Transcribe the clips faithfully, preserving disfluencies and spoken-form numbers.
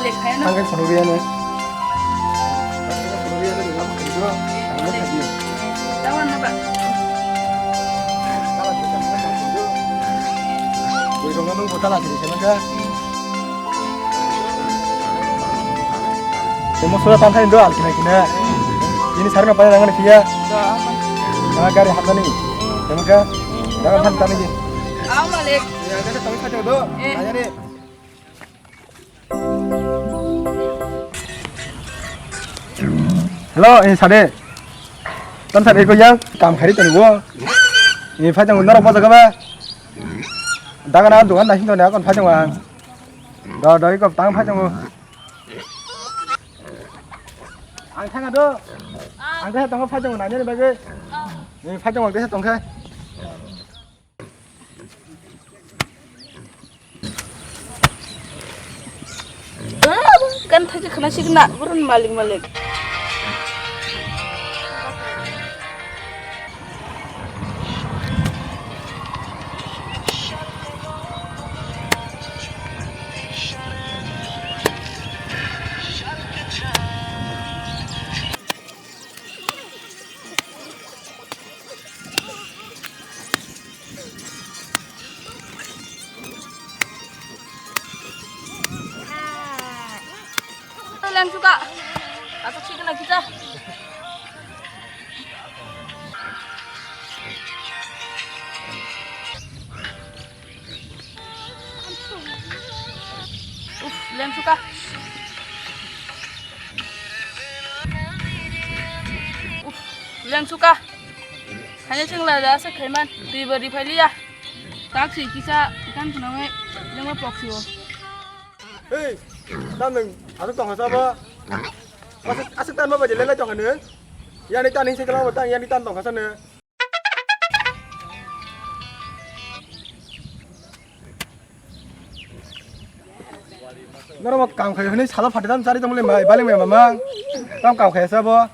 Ang khe phunugwi ano. Tamo sura tan thani do al kina kina. Ini sarna pai nang ni phiya. Nang gari hatani. Tamo ka. Nang than tani. Aw malik. Ya, kata tong khajo do. Eh. Ayani. Hello, eh, sade. Tam sade ko yang kam khari tani wo. Eh, phai tang norok bosa kaba. Daga na dukan na hin tong na kon phai tang ang. Do do ko tang phai tang. Ang thanga do. Ang thanga tang phai tang na ni bagwi. Eh, phai tang de tong kha. Kan thaji khana signa, burun malik malik. Leng suka. Aku sih kena kita. Uf, leng suka. Uf, leng suka. Hanya sing la da sa khaiman, twi bari phai liya. Tak si kisa ikan kunangai lengma pok si o. Hei, tam nang, asuk tong hasa ba? Asuk, asuk tan ba ba je lelai tong hanu? Yani tan hing se kala ba tan, yani tan tong hasa ne. Norok bo kam khai hwnwi salo phatai tam chari tongmani mai, bali mai mamang. Tam kam khai sa bo.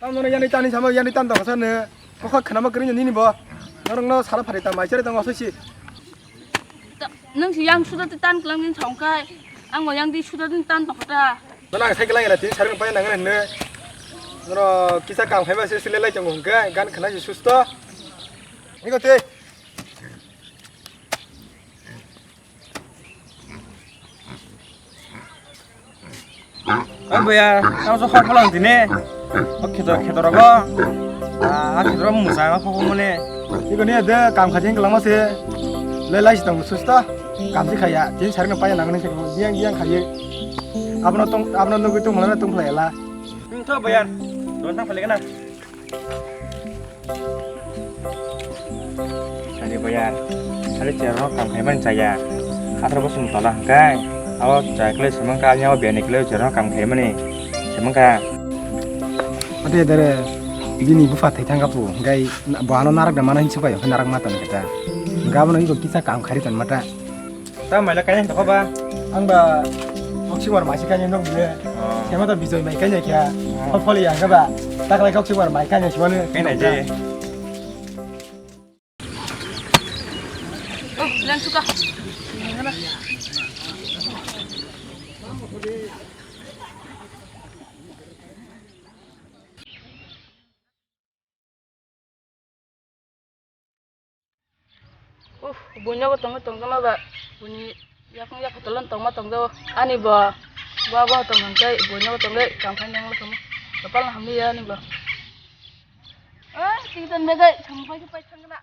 Tam nono yani tani sama, yani tan tong sa ne. Kokha khana ma kring nini bo. Norok no salo phatai tam mai chari tong asai si. Nang si yang suda tan klang din thong kai. Ang bo yang di suda din tan tong ta. Mana ang cycle lang ya, tin sari pai nang ne. Nono kisa kam khai ba se sile lai tong hung kai, gan khana si susto. Iko te. Oi boya, tamo so hor phalang tini. O khetor, khetor rogo. Ah, khetor rogo musa, ma phokho mone. Iko ni de kam khaji wng kwlangma se. Le lai si tong susta. Kam si khaya, tin sari no paya nang ne se. Diang, diang khaye. Abono tong, abono nugwi tong mala tong phlai la. Hmm, tho boya. Don tang phlai na. Ani boya, ani cherno kam khaimani chaya. Atharo bosong tola hwnkhe, abo chaya kle semang ka, ani abo biyani kle cherno kam khaimani semang ka. Ate dere, bini bupha thai thang kapu, gai bohano narak da mana hinsu bai, narak mata ni kata. Gabano iko kisa kam khari ton mata. Ta maila kainai tokho ba? Ang ba Oksibor mai se kainai nok bile. Oh. Sema ta Bijoy mai kainai kya. Oh. Hopefully ang ba taklai Oksibor mai kainai sibani. Kainai je. Oh, lang suka. Uf, buino bo tongwi tongjakma ba, buini yakung yakung tolon tongma tongjago. Ani bo, bo, bo tong hwnkhe buino bo tongwi kam khai nanglo tongma. Kapal hamliya ani bo. Ah, tington megai, thangpai khe pai thangna.